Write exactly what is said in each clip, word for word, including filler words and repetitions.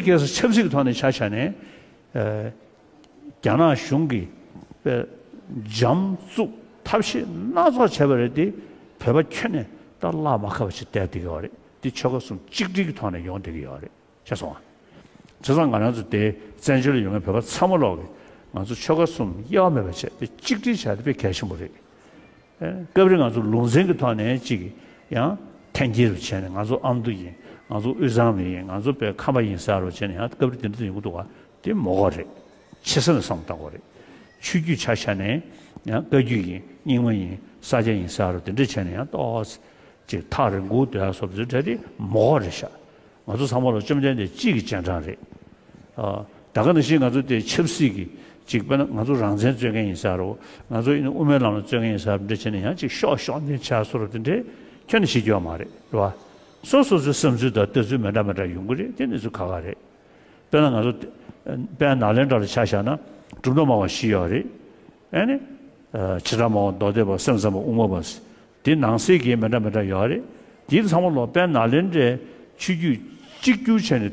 སྐྱེས་ས་ཆབ་སྲིད་ཀྱི་ཐོག་ནས་ཆ་བཞག་ནས། ཨ། རྒྱ་ནག་གཞུང་གིས་དཔེ་འཇམ་བཙུགས་ཐབས་ཤེས་སྣ་ཚོགས་བྱས་པ་རེད་དེ། བོད་པ་ཁྱོན་ནས་ད་གླགས་མ་ཁ་བ་ཞིག་བསྡད་བསྡད་ཀྱི་ཡོད་རེད། དེ་ཆོལ་ཁ་གསུམ་གཅིག་སྒྲིལ་གྱི་ཐོག་ནས་ཡོང་བསྡད་ཀྱི་ཡོད་རེད། ཤེས་སོང་ང་། བྱས་ཙང་ང་རང་ཚོ་དེ་བཙན་བྱོལ་ལ་ཡོད་མཁན་བོད་པ་ཚང་མ་ལོག་གིས་ང་ཚོ་ཆོལ་ཁ་གསུམ་དབྱེ་བ་མེད་པ་བྱས་ཏེ་གཅིག་སྒྲིལ་བྱས་ཏེ་དཔེ་གལ་ཆེན་པོ་རེད། ཨེ། སྐབས་རེ་ང་ཚོ་ལུང་ཚན་གྱི་ཐོག་ནས་ཅིག་ཡང་འཐེན་འཁྱེར་རུ་བྱས་ནས། ང་ཚོ་ཨ་མདོ་ཡིན། ང་ཚོ་དབུས་གཙང་མི་ཡིན། ང་ཚོ་དཔེ་ཁམས་པ་ཡིན་ཟེར་རུ་བྱས་ནས། ཡང་སྐབས་རེ་དེ་འདྲ་ཡོང་གི་འདུག་ག་དེ་མོ་ག་རེད། ཆེ་ས་ནས་བསམ་བཏང་དགོས་རེད། ཆོས་བརྒྱུད་ཆ་བཞག་ནས་ཡང་བཀའ་བརྒྱུད་ཡིན། རྙིང་མ་ཡིན། ས་སྐྱ་ཡིན་ཟེར་རུ་དེ་འདྲ་བྱས་ནས་ཡང་ཏོག་ཙམ་ཅིག་ཐག་རིང་པོ་སྡོད་ཡ་སོགས་དེ་འདྲ་དེ་མོ་ག་རེད་ཤག་ང་ཚོ་ཚང་མ་ལ་བཅོམ་ལྡན་འདས་གཅིག་གི་རྗེས་འབྲང་རེད། ཨ། ད་ག་ནང་བཞིན་ང་ཚོ་དེ་ཆབ་སྲིད་ཀྱི་ཅིག་དཔེར་ན་ང་ཚོ་རང་བཙན་རྩོད་མཁན་ཡིན་ཟེར་རོ། ང་ཚོ་ཡིན་ན་དབུ་མའི་ལམ་ལ་རྩོད་མཁན་ཡིན་ཟེར་རོ། འདྲ་བྱས་ནས་ཡང་ཅིག་ཤོག་ཤོག་འདི་བྱ་སོ་རོ། དེ་འདྲའི་ཁྱོན་ནས་བྱེད་རྒྱུ་ཡོད་མ་རེད། རེད་བ། སོ་སོ་སོའི་བསམ་ཚུལ་དང་ལྟ་ཚུལ་མི་འདྲ་མི་འདྲ་ཡོང་གི་རེད། དེ་གནས་ཚུལ་ཁག་ཁག་རེད། དཔེར་ན་ང་ཚོ་དཔལ་ནཱ་ལེནྡྲ་ལ་ཆ་བཞག་ན་གྲུབ་མཐའ་སྨྲ་བ་བཞི་ཡོད་རེད། ཨ་ནི། ཨ། བྱེ་བྲག་སྨྲ་བ་མདོ་སྡེ་པ། སེམས་ཙམ་པ་དབུ་མ་པ། དེ་ནང་གསེས་ཀྱི་མི་འདྲ་མི་འདྲ་ཡོད་རེད། དེ་ཚང་མ་ལོག་དཔལ་ནཱ་ལེནྡྲའི་ཆོས་བརྒྱུད་གཅིག་གྱུར་བྱས་ནས་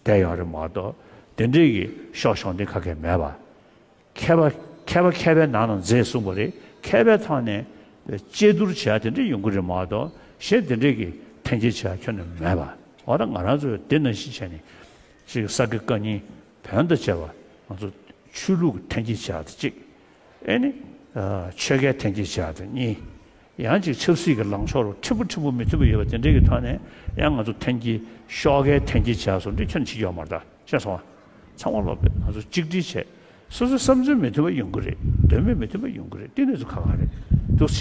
བསྡད་ཡོད་རེད་མ་གཏོགས། དེ་འདྲའི་གི་ཤོག་ཤོག་འདི་ག་གེ་མེད་པ། མཁས་པ་མཁས་པ་མཁས་པའི་ནང་ན་མཛེས་གསུངས་པ་རེད། མཁས་པའི་ཐོག་ནས་དཔྱད་བསྡུར་བྱས་དེ་འདྲ་ཡོང་གི་རེད་མ་གཏོགས། གཞན་དེ་འདྲའི་གི་འཐེན་འཁྱེར་བྱས་ཁྱོན་ནས་མེད་པ། འོ་ད་ང་རང་ཚོས་དེ་ནང་བཞིན་བྱས་ནས་ཅིག་ས་དགེ་བཀའ་རྙིང་བོན་དང་བཅས་པ་ང་ཚོ་ཆོས་ལུགས་འཐེན་འཁྱེར་བྱས་དེ་གཅིག་ཨེ་ནི། ཨ། ཆོལ་ཁའི་འཐེན་འཁྱེར་བྱས་དེ་གཉིས། ཡང་ཅིག་ཆབ་སྲིད་ཀྱི་ལངས་ཕྱོགས་རུ་འཐེན་པོ་འཐེན་པོ་མི་མཐུན་པ་ཡོད་པ་དེ་འདྲའི་གི་ཐོག་ནས་ཡང་ང་ཚོ་འཐེན་འཁྱེར། ཤོག་ཁའི་འཐེན་འཁྱེར་བྱས་སོང་འདྲ་ཁྱོན་ནས་བྱེད་ཀྱི་ཡོད་མ་རེད་ད། ཤེས་སོང་ང་། ཚང་མ་ལོག་པས་ང་ཚོ་གཅིག་སྒྲིལ་བྱས། སོ་སོའི་བསམ་ཚུལ་མི་མཐུན་པ་ཡོང་གི་རེད། འདོད་མོས་མི་མཐུན་པ་ཡོང་གི་རེད། དེ་གནས་ཚུལ་ཁག་ཁག་རེད། འདུག་བྱས།